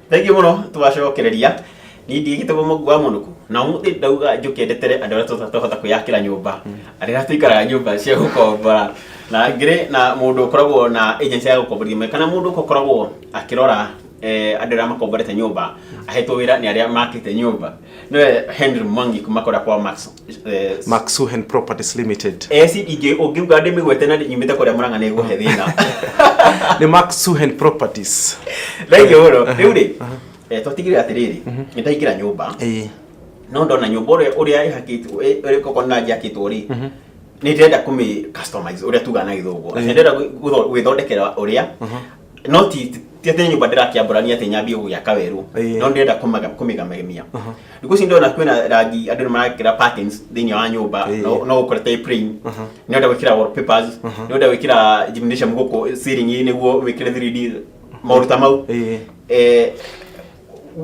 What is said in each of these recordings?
Thengiũ mũno twacokereria. Niĩ ndigĩtagwo Mũngu wa Mũnũkũ na ũmũthĩ ndauga njũke ndetere andũ arĩa tũtahota kwĩyakĩra nyũmba, arĩa tũikaraga nyũmba cia gũkombora, na ngĩrĩ na mũndũ ũkoragwo na agency ya gũkomborithia kana mũndũ ũkoragwo akĩrora andũ arĩa makomborete nyũmba, ahetwo wĩra nĩ arĩa makĩte nyũmba, nĩwe Henry Mwangi kuma kũrĩa kwa Max Max Suhen Properties Limited. Eci ingĩ ũngiuga ndĩmĩgwete na nyumĩte kũrĩa Murang'a nĩ ngũhe thĩna. Nĩ Max Suhen Properties. Thengiũ mũno. Rĩu rĩ, twatigire atĩrĩrĩ, nĩ ndaingĩra nyũmba, no ndona nyũmba ũrĩa ĩhakĩtwo, ũrĩa okorwo nĩ rangi yakĩtwo rĩ, nĩ ndĩrenda kũmĩ customize ũrĩa tugaga na Gĩthũngũ, atĩ ndĩrenda gwĩthondekera ũrĩa, no ti atĩ nyũmba ndĩrakĩambũrania atĩ nyambie gũgĩaka werũ, no ndĩrenda kũmĩgemia. Thikũ ici ndĩrona kwĩna rangi, andũ nĩ marekĩra patterns thĩinĩ wa nyũmba, no ũkore ta ĩ plain, nĩ ũrenda gwĩkĩra wallpapers, nĩ ũrenda gwĩkĩra gymnasium gũkũ ceiling nĩguo wĩkĩre 3D, maũndũ ta mau.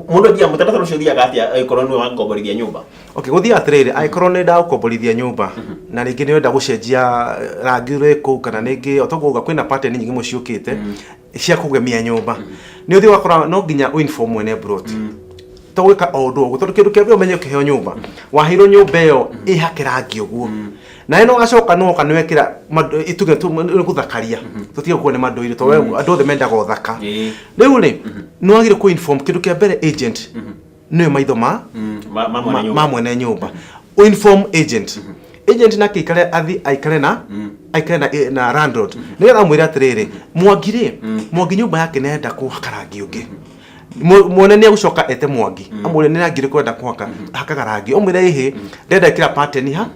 Mũndũ athiaga mũtaratara ũcio ũthiaga atĩa angĩkorwo nĩwe wangomborithia nyũmba? Okay, gũthiaga atĩrĩrĩ, angĩkorwo nĩ ndagũkomborithia nyũmba na rĩngĩ nĩ ũrenda gũcenjia rangi ũrĩ kũu, kana rĩngĩ o toguo uga kwĩna pattern nyingĩ mũno ciũkĩte cia kũgemia nyũmba, nĩ ũthiĩ ũgakora no nginya ũ inform mwene plot, to gwĩka o ũndũ ũguo, tondũ kĩndũ kĩa mbere ũmenye ũkĩheo nyũmba, waheirwo nyũmba ĩyo ĩhake rangi ũguo, na ĩno wacoka nĩ woka nĩ wekĩra ituge nĩ gũthakaria, tũtige kuo nĩ mandũire, tondũ we- andũ othe mendaga ũthaka. Rĩu rĩ, nĩ wagĩrĩirwo kũ inform kĩndũ kĩa mbere agent, nĩwe maitho ma ma mwene nyũmba. Ma mwene nyũmba. Ũ inform agent, agent nake aikare athi aikare na aikare na landlord, nĩgetha amwĩre atĩrĩrĩ, Mwangi rĩ, Mwangi nyũmba yake nĩ arenda kũhaka rangi ũngĩ. Mwene nĩ egũcoka ete Mwangi, amwĩre nĩ rangi ũrĩkũ ũrenda kũhaka, hakaga rangi, ũmwĩre ĩhĩ ndĩrenda ĩkĩra pattern ha,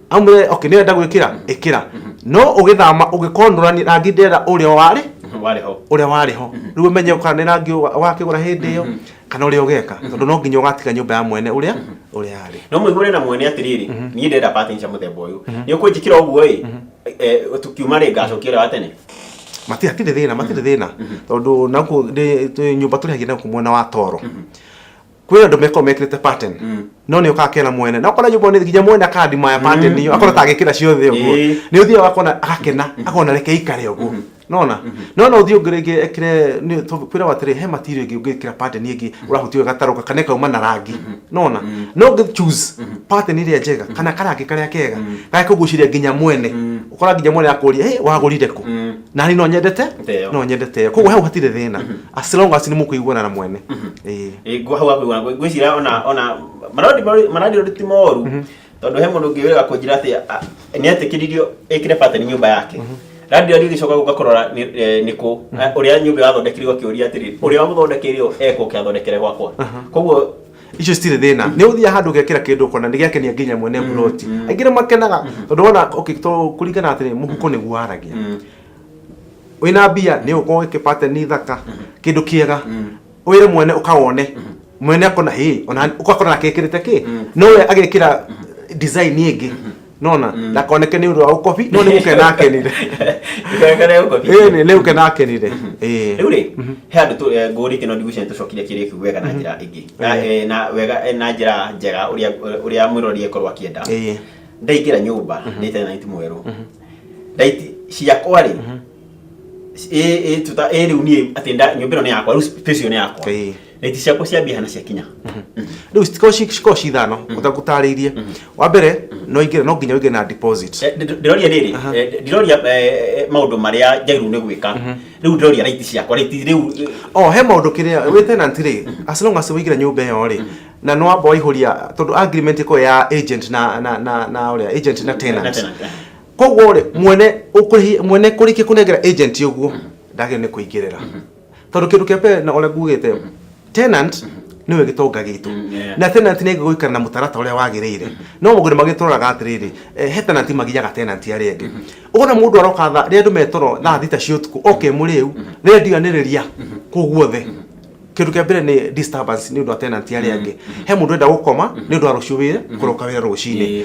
amwĩre okay, nĩ ũrenda gwĩkĩra, ĩkĩra, no ũgĩthama ũgĩkonũrania rangi ndĩrenda ũrĩa warĩ warĩ ho. Ũrĩa warĩ ho. Rĩu ũmenye kana nĩ rangi wakĩgũra hĩndĩ ĩyo kana ũrĩa ũgeka, tondũ no nginya ũgatiga nyũmba ya mwene ũrĩa yarĩ. No mũigue na mwene atĩrĩrĩ, niĩ ndĩrenda pattern cia mũthemba ũyũ, nĩ ũkũnjĩkĩra ũguo ĩ, tukiuma rĩ, ngacokia ũrĩa wa tene. Matirĩ thĩna, matirĩ thĩna, tondũ nakuo nyũmba tũrĩhagia nakuo mwena wa toro kwĩ andũ mekorwo mekĩrĩte pattern, no nĩ ũkaga kena mwene na ũkona nyũmba nĩ nginya mwene akandimaya pattern ĩyo, akona ta agĩkĩra ciothe ũguo. Nĩ ũthiaga ũgakona agakena, akona reke ikare ũguo, nona no ũthiĩ ũngĩ rĩngĩ ekĩre kwĩragwo atĩrĩ, he material ĩngĩ ũngĩkĩra pattern ĩngĩ ũrahutio ĩgatarũka kana ĩkauma na rangi, nona no ũngĩ choose pattern ĩrĩa njega kana karangi karĩa kega gagĩkũgucĩria nginya mwene, ũkora nginya mwene akũria, "Hey, wagũrire kũ? Na niĩ no nyendete." Te ĩyo. No nyendete ĩyo. Koguo hau hatirĩ thĩna as long as nĩ mũkũiguana na mwene. Ĩĩ. Ĩ, hau hakuigua ngwĩciria ona marandi ti moru, tondũ he mũndũ ũngĩ wĩraga kũnjĩra atĩ nĩ etĩkĩririo ĩkĩre pattern nyũmba yake, landlord ĩgĩcoka gũka kũrora nĩ kũ ũrĩa nyũmba yathondekirio, akĩũria atĩrĩ, ũrĩa wamũthondekeire ekũke athondekere gwakwa? Koguo Icio citirĩ thĩna. Nĩ ũthiaga handũ ũgekĩra kĩndũ ũkona nĩ gĩakenia nginya mwene ploti, aingĩ nĩ makenaga, tondũ wona okay, to kũringana atĩrĩ, mũhuko nĩguo waragia. Wĩna mbia nĩ ũkorwo wĩke pattern thaka, kĩndũ kĩega, wĩre mwene ũkawone, mwene akona hĩ ona ũgakora nake ekĩrĩte kĩ, no we agekĩra design ĩngĩ, nona ndakoneke nĩ ũndũ wa ũkobi, no nĩ gũkena akenire. Ndũkarekane ũkobi. Ĩĩ, nĩ gũkena akenire, ĩĩ. Rĩu rĩ, he handũ ngũrĩtie, no ndigwĩciria tũcokire kĩrĩa kĩu wega na njĩra ĩngĩ na wega, na njĩra njega ũrĩa mwĩrori ekorwo akĩenda. Ndaingĩra nyũmba nĩ tenant mwerũ, raiti ciakwa rĩ, ĩ tuta ĩ rĩu niĩ atĩ nyũmba ĩno nĩ yakwa rĩu, space ĩyo nĩ yakwa. Raiti ciakwa ciambia hana ciakinya? Rĩu cikorwo ci ithano ũtagũtarĩirie. Wa mbere no ingĩre, no nginya ũingĩre na deposit. Ndĩroria rĩrĩ, ndiroria maũndũ marĩa njagĩrĩirwo nĩ gwĩka rĩu, ndĩroria raiti ciakwa, raiti rĩu. Oh, he maũndũ kĩrĩa wĩ tenant rĩ, as long as ũingĩra nyũmba ĩyo rĩ, na nĩ wamba waihũria, tondũ agreement ĩkoragwo ya agent na ũrĩa agent na tenant. Na tenant. Koguo rĩ, mwene ũkũrĩhi, mwene kũrĩkia kũnengera agent ũguo ndagĩrĩirwo nĩ kũingĩrĩra, tondũ kĩndũ kĩa mbere na ũrĩa ngugĩte, tenant nĩwe gĩtonga gitũ. Na tenant nĩ gũikara na mũtaratara ũrĩa wagĩrĩire, no maũndũ magĩtũroraga atĩrĩrĩ, he tenant magiaga tenant arĩa angĩ, ũkona mũndũ aroka thaa rĩrĩa andũ metoro thaa 6 cia ũtukũ, oke mũrĩu, rĩrĩa ndiganĩrĩria kũu guothe. Kĩndũ kĩa mbere nĩ disturbance nĩ ũndũ wa tenant arĩa angĩ. He mũndũ ũrenda gũkoma nĩ ũndũ wa rũciũ wĩra, kũroka wĩra rũcinĩ.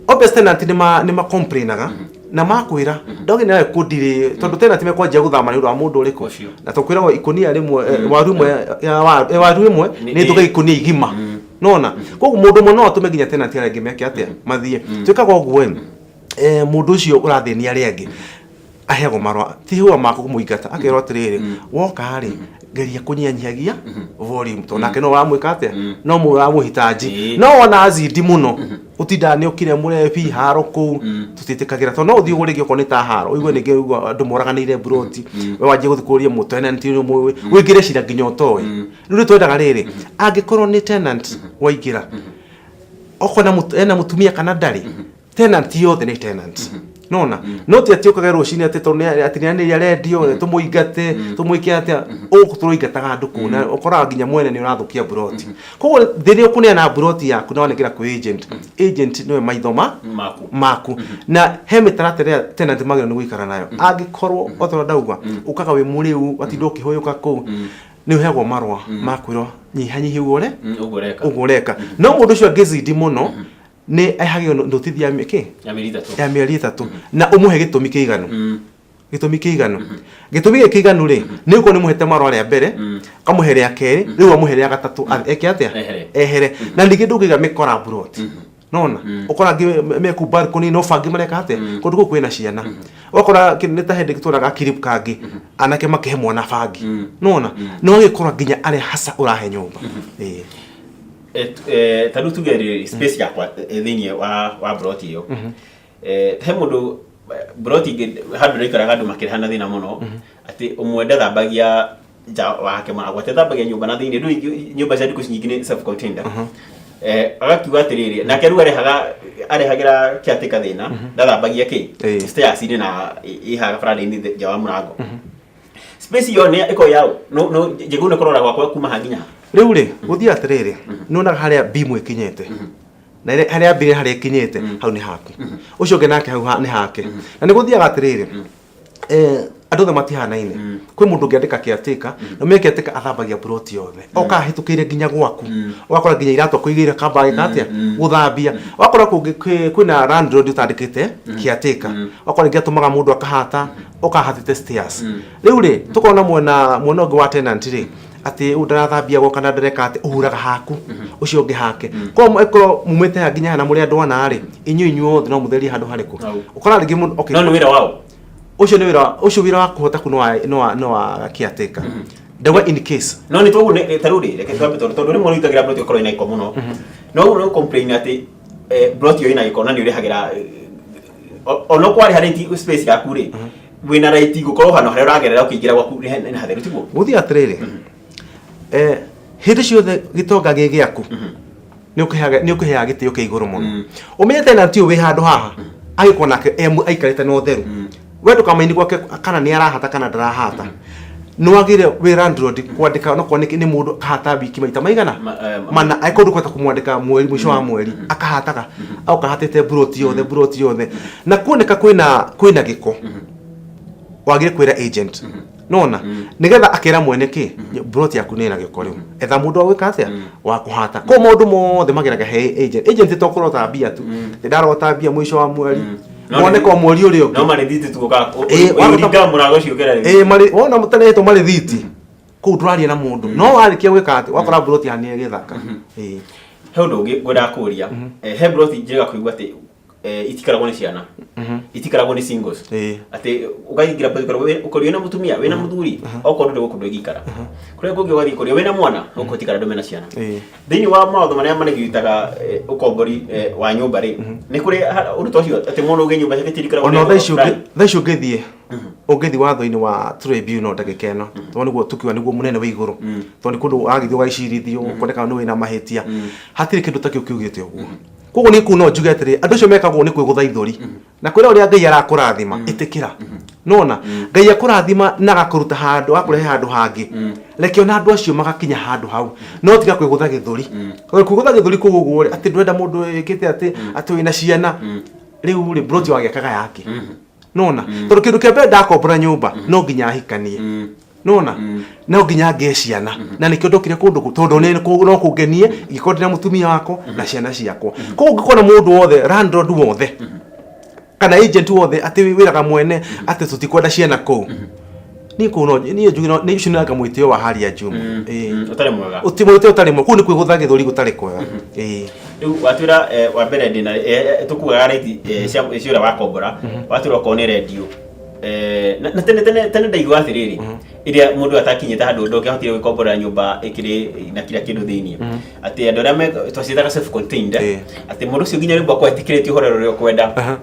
Obvious tenant nĩ ma complainaga na makwĩra ndogi nawe kũndirĩ, tondũ tenant mekwanjia gũthama nĩ ũndũ wa mũndũ ũrĩkũ. Ũcio. Na tũkwĩragwo ikũnia rĩmwe, waru ĩmwe ya waru ĩmwe nĩ ĩtũka ikũnia igima, nona koguo mũndũ ũmwe no atũme nginya tenant arĩa angĩ meke atĩa, mathiĩ. Twĩkaga ũguo ĩ, mũndũ ũcio ũrathĩnia arĩa angĩ aheagwo marũa, ti hũa ma kũmũingata, akerwo atĩrĩrĩ, woka rĩ, Geria kũnyihanyihagia volume, tondũ nake no ũramwĩka atĩa, no mũramũhitaji. No wona azidi mũno, ũtindaga nĩ ũkire mũrebi haro kũu, tũtiĩtĩkagĩra, tondũ no ũthiĩ ũgũre rĩngĩ okorwo nĩ ta haro, ũigue ningĩ ũigua andũ moraganĩire mburoti, we wanjie gũthiĩ kũria mũtenant ũmwe, ũingĩre cira nginya ũtoĩ. Rĩu nĩ twendaga rĩrĩ, angĩkorwo nĩ tenant waingĩra, okorwo ena mũtumia kana ndarĩ, tenant yothe nĩ tenant, nona no ti atĩ ũkage rũcinĩ atĩ tondũ atĩ nĩ arendio tũmũingate, tũmwĩke atĩa. Ũgũkũ tũroingataga andũ kũu na ũkoraga nginya mwene nĩ ũrathũkia mburoti. Koguo rĩrĩa ũkũneana mburoti yaku na wanengera kwĩ agent, agent nĩwe maitho ma maku. Maku. Na he mĩtaratara ĩrĩa tenant magĩrĩirwo nĩ gũikara nayo. Angĩkorwo o ta ũrĩa ndauga, ũkaga wĩ mũrĩu, watinda ũkĩhũyũka kũu, nĩ ũheagwo marũa ma kwĩrwo nyihanyihia ũguo ũre Ũguo ũreka. Ũguo ũreka. No mũndũ ũcio angĩzidi mũno, nĩ ehagio notithi ya kĩ? Ya mĩeri 3. Ya mĩeri 3, na ũmũhe gĩtũmi kĩiganu. Gĩtũmi kĩiganu, gĩtũmi gĩkĩ kĩiganu rĩ, nĩ gũkorwo nĩ mũhete marũa rĩa mbere, kamũhe rĩa kerĩ, rĩu amũhe rĩa gatatũ, eke atĩa? Ehere. Ehere. Na ningĩ ndũngĩiga mĩkora mburoti, nona ũkora angĩ me kũu balcony, no bangi mareka atĩa kũndũ kũu kwĩna ciana. Ũgakora nĩ ta hĩndĩ twonaga clip kangĩ, anake makĩhe mwana bangi, nona no gĩkorwo nginya arĩa hasa ũrahe nyũmba. Ĩĩ. Ta rĩu tuge rĩ, space yakwa thĩinĩ wa mburoti ĩyo, he mũndũ mburoti ingĩ handũ ndaikaraga, andũ makĩreha na thĩna mũno atĩ ũmwe ndathambagia nja wake mũrango, atĩ athambagia nyũmba na thĩinĩ. Rĩu nyũmba cia thikũ ici nyingĩ nĩ self contained. Agakiuga atĩrĩrĩ, nake rĩu arehagĩra caretaker thĩna, ndathambagia kĩ stairs-inĩ na ĩhaga baranda-inĩ nja wa mũrango. Space ĩyo nĩ ĩkorwo yao no njĩgu nĩ kũrora gwakwa kuma ha nginya ha. Rĩu rĩ, gũthiĩ atĩrĩrĩ, nĩwonaga harĩa bimu ĩkinyĩte na harĩa mbire, harĩa ĩkinyĩte hau nĩ haku, ũcio ũngĩ nake hau nĩ hake. Na nĩ gũthiaga atĩrĩrĩ, andũ othe matihanaine. Kwĩ mũndũ ũngĩandĩka caretaker, na ũmenye caretaker athambagia plot yothe, oka ahĩtũkĩire nginya gwaku, ũgakora nginya iratũ akũigĩire kamba agĩka atĩa, gũthambia. Ũgakora kũngĩ kwĩna landlord ũtandĩkĩte caretaker, ũgakora rĩngĩ atũmaga mũndũ akahata, ũkahatĩte stairs. Rĩu rĩ, tũkona mwena ũngĩ wa tenant rĩ, atĩ ũyũ ndarathambia gwa kana ndareka, atĩ ũhuraga haku, ũcio ũngĩ hake. Koguo ĩkorwo mumĩte haha nginya haha na mũrĩ andũ ana rĩ, inyuĩ inyuothe no mũtherie handũ harĩkũ? Hau. Ũkora rĩngĩ mũndũ, okay. No nĩ wĩra wao. Ũcio nĩ wĩra, ũcio wĩra wa kũhota ku nĩ wa caretaker, ndauga in case. No nĩ toguo ta rĩu rĩ, reke twambe, tondũ rĩmwe nĩ ũingagĩra plot ĩkorwo ĩna gĩko mũno, no ũguo nĩ complain atĩ plot ĩyo ĩna gĩko, na nĩ ũrĩhagĩra ona kwarĩha rent space yaku rĩ, wĩna right gũkorwo handũ harĩa ũragerera ũkĩingĩra gwaku nĩ hatheru, tiguo? Gũthiĩ atĩrĩrĩ, hĩndĩ ciothe gĩtonga gĩ gĩaku nĩ ũkĩheaga gĩtĩo kĩa igũrũ mũno. Ũmenye tenant ũyũ wĩ handũ haha agĩkorwo nake aikarĩte na ũtheru, we ndũkamaini gwake kana nĩ arahata kana ndarahata. Nĩ wagĩrĩire wĩ landlord kwandĩka onokorwo nĩ mũndũ akahata wiki maita maigana mana, angĩkorwo ndũkũhota kũmwandĩka mweri, mũico wa mweri akahataga, aũkahatĩte mburoti yothe, mburoti yothe, na kuoneka kwĩna gĩko, wagĩrĩire kwĩra agent, nona nigetha akera mwene kĩ mburoti yaku nĩ ĩna gĩko, rĩu etha mũndũ wa gwĩka atĩa, wa kũhata. Koguo maũndũ mothe mageraga he agent. Agent to kũrota mbia tu, ndarota mbia mũico wa mweri, No woneka o mweri ũrĩa no ũngĩ. Marĩthiti tu ũka Ũringaga mũrango ũcio ũkera rĩu. Ĩĩ, marĩ wona mũtaretwo marĩthiti kũu, ndũraria na mũndũ, no warĩkia gwĩka atĩ wakora mburoti yanĩ ĩgĩthaka. Ĩĩ. He ũndũ ũngĩ ngwendaga kũria. He mburoti njega kũigua atĩ itikaragwo nĩ ciana, itikaragwo nĩ singles, atĩ ũkaingĩra mburoti ũkorwo ũkorwo wĩna mũtumia, wĩna mũthuri, okorwo ndũrĩ gũkũ ndũngĩikara. Kũrĩa kũngĩ ũgathiĩ kũrĩa wĩna mwana, gũkũ gũtikara andũ mena ciana. Thĩinĩ wa mawatho marĩa marĩgitaga ũkombori wa nyũmba rĩ, nĩ kũrĩ ũndũ ta ũcio atĩ mũndũ ũngĩ nyũmba ciake itikaragwo ona nĩ thaa ici fulani? Thaa ici ũngĩthiĩ watho-inĩ wa tribunal ndagĩka ĩno, tondũ nĩguo tukiuga nĩguo mũnene wĩ igũrũ, tondũ nĩ kũndũ wagĩthiĩ ũgacirithio ũkoneka nĩ wĩna mahĩtia, hatirĩ kĩndũ ta kĩu kiugĩte ũguo. Koguo niĩ kũu no njuge atĩrĩ, andũ acio mekagwo nĩ kwĩgũtha ithũri na kwĩra ũrĩa Ngai arakũrathima. Ĩtĩkĩra nona Ngai akũrathima na agakũruta handũ, agakũrehe handũ hangĩ, reke ona andũ acio magakinya handũ hau, no tiga kwĩgũtha gĩthũri. Tondũ kwĩgũtha gĩthũri kũu ũguo rĩ, atĩ ndũrenda mũndũ ĩkĩte atĩ wĩna ciana, rĩu rĩ, mburoti wagĩakaga yake nona? Tondũ kĩndũ kĩa mbere, ndakombora nyũmba no nginya ahikanie, nona no nginya ngĩe ciana, na nĩkĩo ndokire kũndũ kũu, tondũ nĩ no kũngenie ingĩkorwo ndĩna mũtumia wakwa na ciana ciakwa. Koguo ũngĩkona mũndũ wothe, landlord wothe kana agent wothe, atĩ wĩraga mwene atĩ tũtikwenda ciana kũu, niĩ kũu no niĩ njuge nĩ ũcio nĩ anga mwĩtĩo wa hali ya juu. Ĩĩ. Ũtarĩ mwega. Ũti mwĩtĩo ũtarĩ mwega, kũu nĩ kwĩgũtha gĩthũri gũtarĩ kwega. Ĩĩ. Rĩu watwĩra wa mbere ndĩna tũkuaga raiti cia ũrĩa wakombora, watwĩra okorwo nĩ rendio. Na tene tene tene ndaigua atĩrĩrĩ, ĩrĩa mũndũ atakinyĩte handũ ndũngĩahotire gwĩkomborera nyũmba ĩkĩrĩ na kila kĩndũ thĩinĩ, atĩ andũ arĩa twaciĩtaga self contained, atĩ mũndũ ũcio nginya rĩu akorwo etĩkĩrĩtio ũhoro ũrĩa ũkwenda.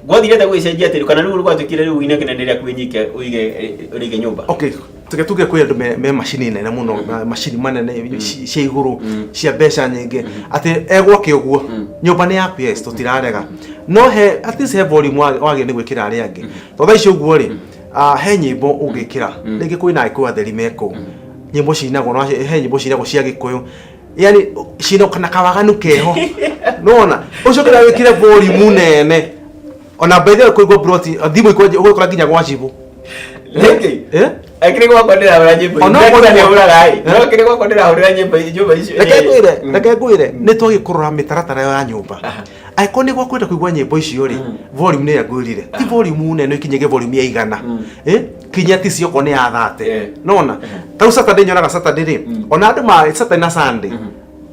Gwathire atĩa gũgĩcenjia atĩ kana rĩu gwatuĩkire rĩu inegene nĩ rĩaku wĩnyike ũige ũrĩige nyũmba? Okay, tuge tuge kwĩ andũ me macini nene mũno, macini manene cia igũrũ, cia mbeca nyingĩ, atĩ egwake ũguo nyũmba nĩ yaku, yes, tũtirarega, no he at least he volume wagĩrĩire nĩ gwĩkĩra arĩa angĩ, tondũ thaa ici ũguo rĩ, he nyĩmbo ũngĩkĩra rĩngĩ kwĩna Agĩkũyũ atheri me kũu, nyĩmbo cinagwo no he nyĩmbo cinagwo cia Gĩkũyũ, yani cina kana kawaganu keho nona ũcoke na wĩkĩre volume nene ona by the way kũigua broti thimũ ikwanjia ũgũkora nginya gwa cibũ. Nĩkĩ? Eh? Akĩrĩ gwakwa ndĩrahũra nyĩmbo. Ona Ndakĩra okorwo- nĩahũraga ĩ. Eh? No akĩrĩ gwakwa ndĩrahũrĩra nyĩmbo nyũmba icio. Reke ngwĩre, reke ngwĩre, nĩ twagĩkũrora mĩtaratara ya nyũmba. Angĩkorwo nĩ gwakwenda kũigua nyĩmbo icio rĩ, volume nĩ ĩrĩa ngwĩrire, ti volume nene ĩkinyage volume ya 100, eh, kinya ti cio okorwo nĩ ya 30. Nona ta rĩu Saturday nyonaga Saturday rĩ, ona andũ ma Saturday na Sunday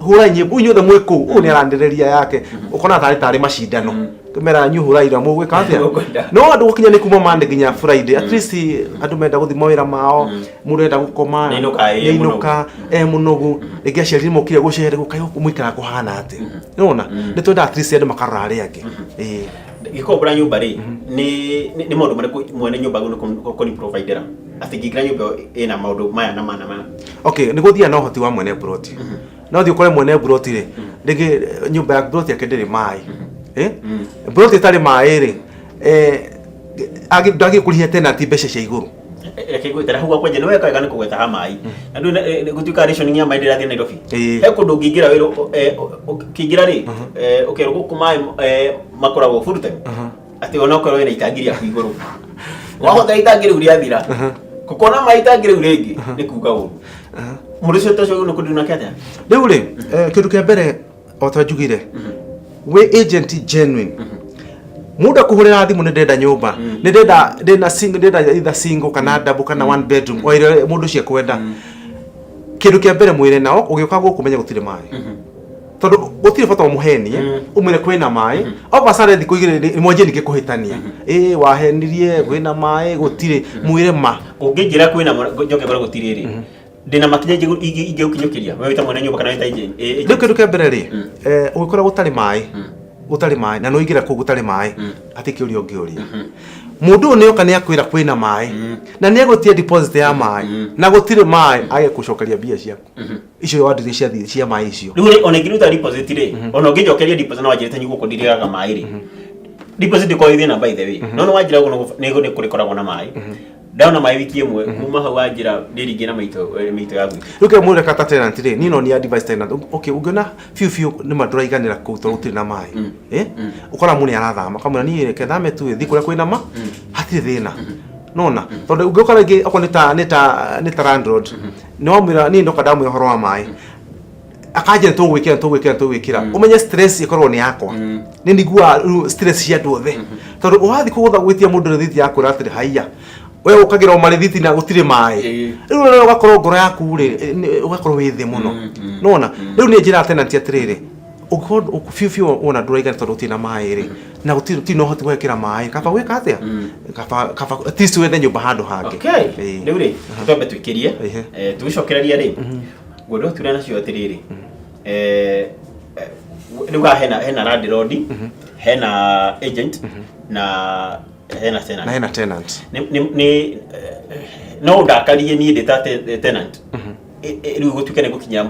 hũra nyĩmbo inyuothe mwĩ kũu, ũyũ nĩ aranĩrĩria yake, ũkona tarĩ macindano, mera inyuĩ hũra ira mũgwĩka atĩa. Mũkwenda. No andũ gũkinya nĩ kuma Monday nginya Friday, at least andũ menda gũthiĩ mawĩra mao, mũndũ enda gũkoma. Nĩainũka ĩ mũnogu. Nĩainũka e mũnogu, rĩngĩ aciari mokire gũcere gũkaĩ gũkũ mũikaraga kũhana atĩa, nĩwona nĩ twenda at least andũ makarora arĩa angĩ. Ĩĩ. Gĩkombora nyũmba rĩ, nĩ maũndũ marĩkũ mwene nyũmba agĩrĩirwo kũni providera atĩ ngĩingĩra nyũmba ĩyo ĩna maũndũ maya na maya na maya? Okay, nĩ gũthiaga na ũhoti wa mwene ploti. No thiĩ ũkore mwene ploti rĩ, rĩngĩ nyũmba ya ploti yake ndĩrĩ maĩ. Eh, ploti ĩtarĩ maĩ rĩ, ndagĩrĩirwo kũrĩhia tenant mbeca cia igũrũ. Reke ngwĩtere hau gwakwa nje, nĩ weka wega nĩ kũgweta ha maĩ na ndũ gũtuĩka rationing ya maĩ ndĩrathiĩ Nairobi. He kũndũ ũngĩingĩra wĩrwo, ũkĩingĩra rĩ, ũkerwo gũkũ maĩ makoragwo full time, atĩ ona okorwo wĩna itangi rĩaku igũrũ, wahota itangi rĩu rĩathira, gũkona maĩ itangi rĩu rĩngĩ nĩ kuga ũru. Mũndũ ũcio ta ũcio nĩ kũndũ nake atĩa? Rĩu rĩ, kĩndũ kĩa mbere o ta njugire, wĩ agent genuine, mũndũ akũhũrĩra thimũ, nĩ ndĩrenda nyũmba, nĩ ndĩrenda ndĩna single, ndĩrenda either single kana double kana one bedroom, o ĩrĩa mũndũ ũcio ekwenda, kĩndũ kĩa mbere mwĩre nao ũgĩũka gũkũ menye gũtirĩ maĩ, tondũ gũtirĩ bata ũmũhenie ũmwĩre kwĩna maĩ obacare thikũ 2 nĩ mwanjie ningĩ kũhĩtania, ĩ wahenirie kwĩna maĩ gũtirĩ, mwĩre ma. Ũngĩnjĩra kwĩna njoke ngore gũtirĩ rĩ, ndĩna makinya ingĩgũkinyũkĩria we wĩta mwene nyũmba kana wĩta agent? Rĩu kĩndũ kĩa mbere rĩ, ũgĩkora gũtarĩ maĩ, gũtarĩ maĩ na nĩũingĩra kũu gũtarĩ maĩ, hatirĩ kĩũria ũngĩũria mũndũ ũyũ. Nĩoka nĩakwĩra kwĩna maĩ na nĩegũtia deposit ya maĩ na gũtirĩ maĩ, age gũcokeria mbia ciaku icio wandirie cia cia maĩ icio. Rĩu rĩ, ona ingĩruta deposit rĩ, ona ũngĩnjokeria deposit na wanjĩrĩte gũkũ ndirĩaga maĩ rĩ, deposit ndĩkoragwo ĩ thĩna by the way, no nĩ wanjĩra ũguo nĩ kũrĩkoragwo na maĩ, ndona maĩ wiki ĩmwe kuma hau wanjĩra ndĩringĩ na maitũ ya gwitũ. Rĩu kĩrĩa mwĩreka ta tenant rĩ, niĩ no ni advice tenant, okay, ũngĩona biũ biũ nĩ ma ndũraiganĩra kũu tondũ gũtirĩ na maĩ, ũkora mũndũ nĩ arathama, ũkamwĩra niĩ reke thame tu thiĩ kũrĩa kwĩna ma hatirĩ thĩna, nona tondũ ũngĩũka rĩngĩ okorwo nĩ ta landlord, nĩ wamwĩra niĩ ndoka ndamwĩra ũhoro wa maĩ, akanjĩra tũgwĩkĩra tũgwĩkĩra tũgwĩkĩra, ũmenye stress ĩkorwo nĩ yakwa, nĩ niguaga rĩu stress cia andũ othe, tondũ ũrathiĩ kũgũtha gwĩtia mũndũ rĩthiti ya kwĩra atĩrĩ, haiya we ũkagĩra o marĩthiti na gũtirĩ maĩ. Rĩu rĩu ũgakorwo ngoro yaku rĩ, ũgakorwo wĩ thĩ mũno, nona rĩu nĩ njĩra tenant atĩrĩrĩ, ũngĩkorwo biũ biũ wona ndũraigana tondũ gũtirĩ na maĩ rĩ, na gũtirĩ na ũhoti wa gwĩkĩra maĩ, kaba gwĩka atĩa, kaba at least wethe nyũmba handũ hangĩ. Okay. Rĩu rĩ, twambe twĩkĩrie. Tũgĩcokereria rĩ, ngwenda ũtwĩre nacio atĩrĩrĩ, rĩu haha hena landlord, hena agent na hena tenant. Na hena tenant. Nĩ no ũndakarie niĩ ndĩ ta tenant, rĩu gũtuĩke nĩ gũkinya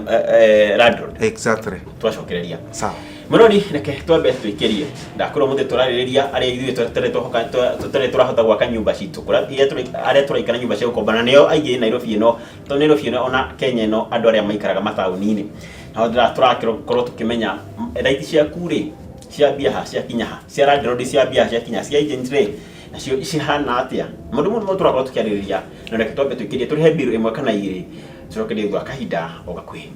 landlord. Twacokereria. Sawa. Mũrori, reke twambe twĩkĩrie. Ndakwĩrwo mũthĩ tũrarĩrĩria arĩa ithuĩ tũtarĩ tũrahota gwaka nyũmba citũ, iria arĩa tũraikara nyũmba cia gũkomba, na nĩo aingĩ Nairobi ĩno, tondũ Nairobi ĩno ona Kenya ĩno andũ arĩa maikaraga mataũni-inĩ nao tũrakorwo tũkĩmenya right ciaku rĩ, cia mbia ha ciakinya ha, cia landlord cia mbia ha ciakinya, cia agent rĩ nacio cihana atĩa, maũndũ mũno tũrakorwo tũkĩarĩrĩria. Na reke twambe twĩkĩrie, tũrĩhe mbiru ĩmwe kana igĩrĩ, tũcokerie thutha wa kahinda o gakuhĩ.